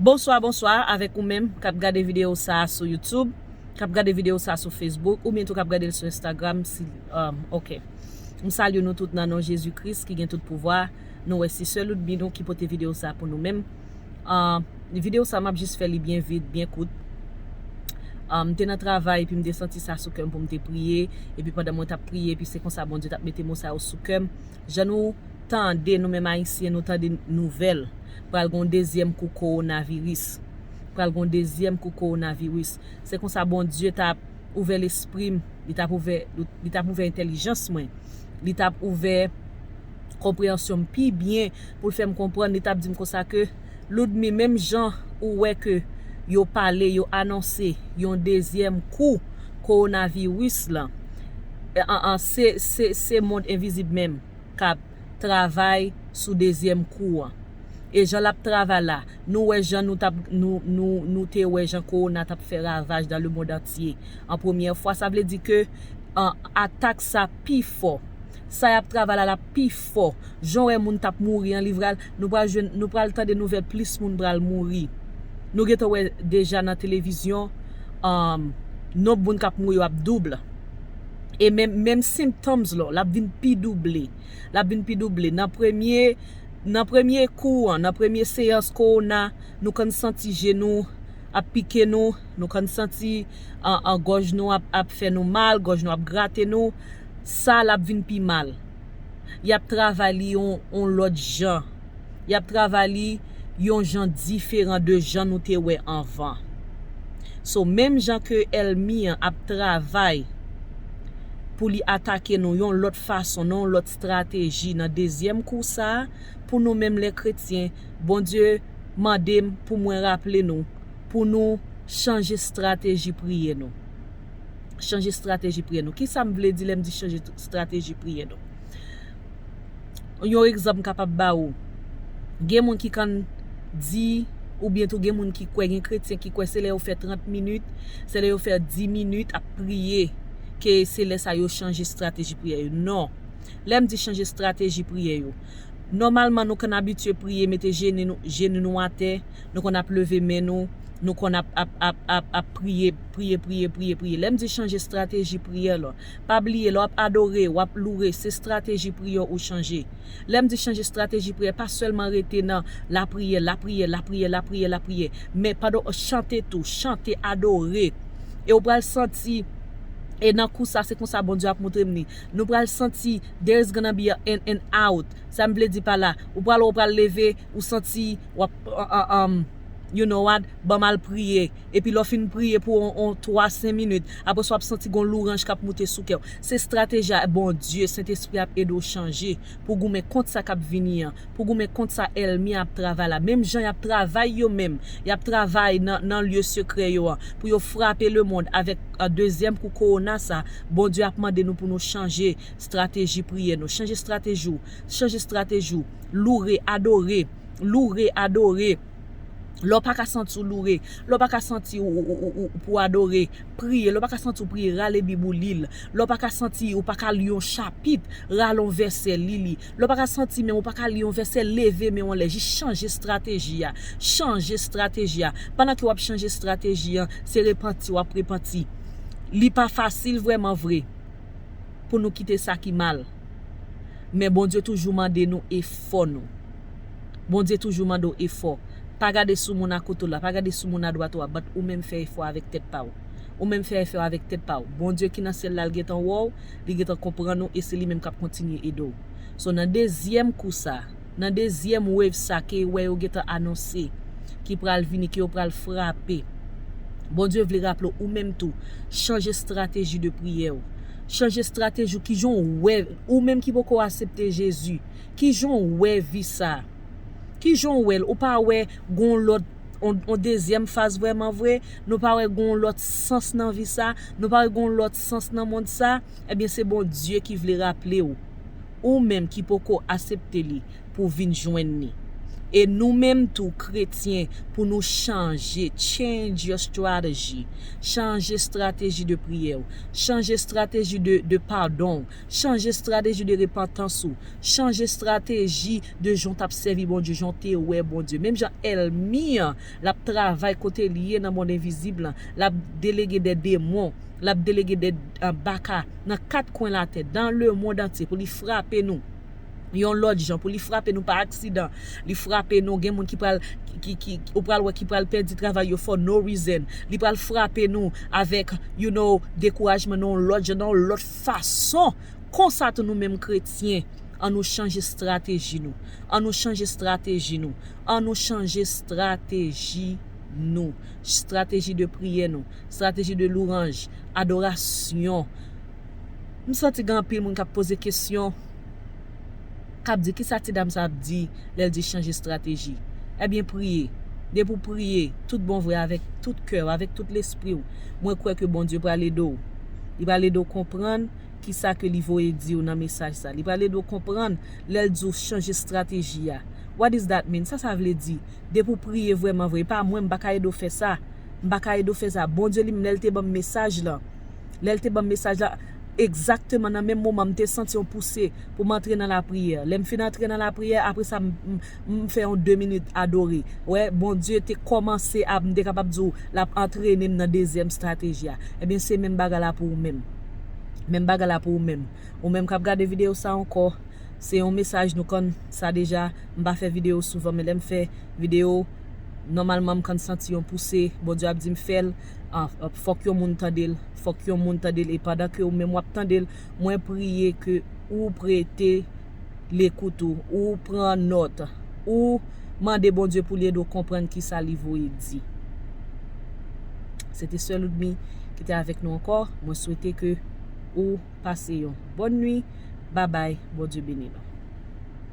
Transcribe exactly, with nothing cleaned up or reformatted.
Bonswa, bonswa avèk ou menm k ap gade videyo sa a sou YouTube, k ap gade videyo sa a sou Facebook, oubyen tou k ap gade l sou Instagram. Si, um, ok. M salye nou tout nan non Jezi Kris ki gen tout pouvwa. Nou wè si sè Ludmy nou ki pote videyo sa a pou nou menm. Uh, videyo sa a, m ap jis fè li byen vit, byen kout. Uh, m te nan travay, epi m te santi sa sou kè m pou m te priye. Epi pandan mwen t ap priye, epi se konsa Bondye t ap mete mo sa yo sou kè m. Jan nou tande, nou menm Ayisyen, nou tande nouvèl, pral gen yon dezyèm kou kowonaviris. Pral gen yon dezyèm kou kowonaviris. Se konsa Bondye t ap ouvè lespri m, li t ap ouvè, li t ap ouvè entèlijans mwen, li t ap ouvè konpreyansyon m pi byen, pou l fè m konprann, li t ap di m konsa ke, Ludmy, menm jan ou wè ke yo pale, yo anonse yon dezyèm kou kowonaviris lan, an, an, se, se, se mond envizib menm k ap travay sou dezyèm kou an. E jan l ap travay la, nou wè jan nou t ap, nou, nou, nou te wè jan kowona t ap fè ravaj dans le monde entier. An premyè fwa, sa vle di ke, an, atak sa pi fò. Sa y ap travay la, l ap pi fò. Jan w wè moun t ap mouri an, li pral, nou pral jwenn, nou pral tande nouvèl plis moun pral mouri. Nou gentan wè deja nan televizyon, um, nonb moun k ap mouri yo ap double. E menm, menm symptoms la, l ap vin pi double. L ap vin pi double. Nan premye, nan premye kou an, nan premye seyans kowona, nou konn santi je nou ap pike nou, nou konn santi an, an gòj nou ap, ap fè nou mal, gòj nou ap grate nou. Sa l ap vin pi mal. Y ap travay li yon, yon lòt jan. Y ap travay li yon jan diferan de jan nou te wè anvan. So, menm jan ke èlmi an ap travay pou li atake nou yon lòt fason, nan yon lòt estrateji, nan dezyèm kou sa a, pou nou menm lè kretyen, Bondye mande m pou mwen raple nou, pou nou chanje estrateji priye nou. Chanje estrateji priye nou. Kisa m vle di lè m di chanje t-, estrateji priye nou? Yon egzanp m kapab ba ou. Gen moun ki konn di, oubyen tou gen moun ki kwè, gen kretyen ki kwè se lè yo fè trant minit, se lè yo fè dis minit ap priye, ke se lè sa yo chanje estrateji priyè yo. Non. Lè m di chanje estrateji priyè yo, nòmalman nou konn abitye priye, mete jenou nou, jenou nou atè, nou konn ap leve men nou, nou konn ap, ap, ap, ap, ap priye, priye, priye, priye, priye. Lè m di chanje estrateji priyè la, pa bliye, lè w ap adore, w ap loure, se estrateji priyè ou chanje. Lè m di chanje estrateji priyè, pa sèlman rete nan lapriyè, lapriyè, lapriyè, lapriyè, lapriyè, men pandan w chante tou, chante, adore. E w pral santi, e nan kou sa, se konsa Bondye ap montre m li. Nou pral santi, there is gonna be a in and out. Sa m vle di pa la, ou pral, ou pral leve, ou santi, w ap, uh, uh, um, you know what, ban m al priye. Epi lè w fin priye pou on, on twa, senk minit, apre sa w ap santi gon louranj k ap moute sou kè w. Se estrateji a Bondye, Sentespri ap ede w chanje, pou goumen kont sa k ap vini an, pou goumen kont sa èlmi an ap travay la. Menm jan y ap travay yo menm, y ap travay nan, nan lye sekrè yo an, pou yo frape lemonn avèk, uh, dezyèm kou kowona sa, Bondye ap mande nou pou nou chanje estrateji priyè nou. Chanje estrateji w, chanje estrateji w. Loure, adore, loure, adore. Lè w pa ka santi w loure, lè w pa ka santi w, w, w, w, w pou adore, priye. Lè w pa ka santi w priye, rale Bib ou, li l. Lè w pa ka santi w pa ka li yon chapit, rale yon vèsè, li li. Lè w pa ka santi menm w pa ka li yon vèsè, leve men w anlè, jis chanje estrateji a. Chanje estrateji a. Pandan ke w ap chanje estrateji an, se repanti w ap repanti. Li pa fasil vrèman vre pou nou kite sa ki mal. Men Bondye toujou mande nou efò nou. Bondye toujou mande w efò. Pa gade sou moun akote w la, pa gade sou moun adwat ou a, but ou menm fè efò avèk tèt pa w. Ou menm fè efò avèk tèt pa w. Bondye ki nan syèl la, l gentan wè w, li gentan konprann ou, e se li menm k ap kontinye ede w. So, nan dezyèm kou sa, nan dezyèm wave sa ke wè yo gentan anonse, ki pral vini, ke yo pral frape, Bondye vle raple w, ou menm tou, chanje estrateji de priyè w. Chanje estrateji w, kijan w wè, ou menm ki poko aksepte Jezi, kijan w wè vi sa? Kijan w wè l? Ou pa wè gon lòt, on, on dezyèm faz vrèman vre? Nou pa wè gon lòt sans nan vi sa? Nou pa wè gon lòt sans nan mond sa? Ebyen, se Bondye ki vle raple w, ou menm ki poko aksepte li, pou w vin jwenn li. E nou menm tou, kretyen, pou nou chanje, change your strategy. Chanje estrateji de priyè w. Chanje estrateji de, de padon w. Chanje estrateji de repantans ou. Chanje estrateji de jan w t ap sèvi Bondye, jan w te wè Bondye. Menm jan ènmi an, l ap travay kote l ye nan mond envizib lan, l ap delege de demon, l ap delege de, uh, baka nan kat kwen latè, dans le monde entier, pou li frape nou yon lòt jan, pou li frape nou pa aksidan, li frape nou, gen moun ki pral, ki, ki, ki, ou pral wè ki pral pèdi travay yo for no reason, li pral frape nou avèk, you know, dekourajman nan yon lòt jan, nan yon lòt fason. Konsa tou nou menm kretyen, an nou chanje estrateji nou, an nou chanje estrateji nou, an nou chanje estrateji nou, estrateji de priyè nou, estrateji de louranj, adorasyon. M santi gen anpil moun k ap poze kesyon, k ap di, "Kisa ti dam sa ap di lè l di chanje estrateji?" Ebyen, priye. Depi w priye, tout bon vre, avèk tout kè w, avèk tout lespri w, mwen kwè ke Bondye pral ede w. Li pral ede w konprann kisa ke li voye di w nan mesaj sa. Li pral ede w konprann lè l di w chanje estrateji a. What does that mean? Sa sa vle di? Depi w priye vrèman vre, e pa mwen, m pa ka ede w fè sa. M pa ka ede w fè sa. Bondye li menm, lè l te ban m mesaj lan, lè l te ban m mesaj la, egzakteman nan menm moman, m te santi yon pouse pou m antre nan lapriyè. Lè m fin antre nan lapriyè, apre sa, m, m, m fè yon de minit adore. Wè, Bondye te kòmanse ap, m te kapab di w, l ap antrene m nan dezyèm estrateji a. Ebyen, se menm bagay la pou ou menm. Menm bagay la pou ou menm. Ou menm k ap gade videyo sa ankò, se yon mesaj nou konn sa deja. M pa fè videyo souvan, men lè m fè videyo, nòmalman m konn santi yon pouse. Bondye ap di m fè l. Ah, ah, fòk yon moun tande l. Fòk yon moun tande l. E pandan ke ou menm w ap tande l, mwen priye ke ou prete lekout ou, ou pran nòt, ou mande Bondye pou li ede w konprann kisa li voye di. Se te sè Ludmi ki te avèk nou ankò. Mwen swete ke ou pase yon bòn nwi. Babay, Bondye beni nou.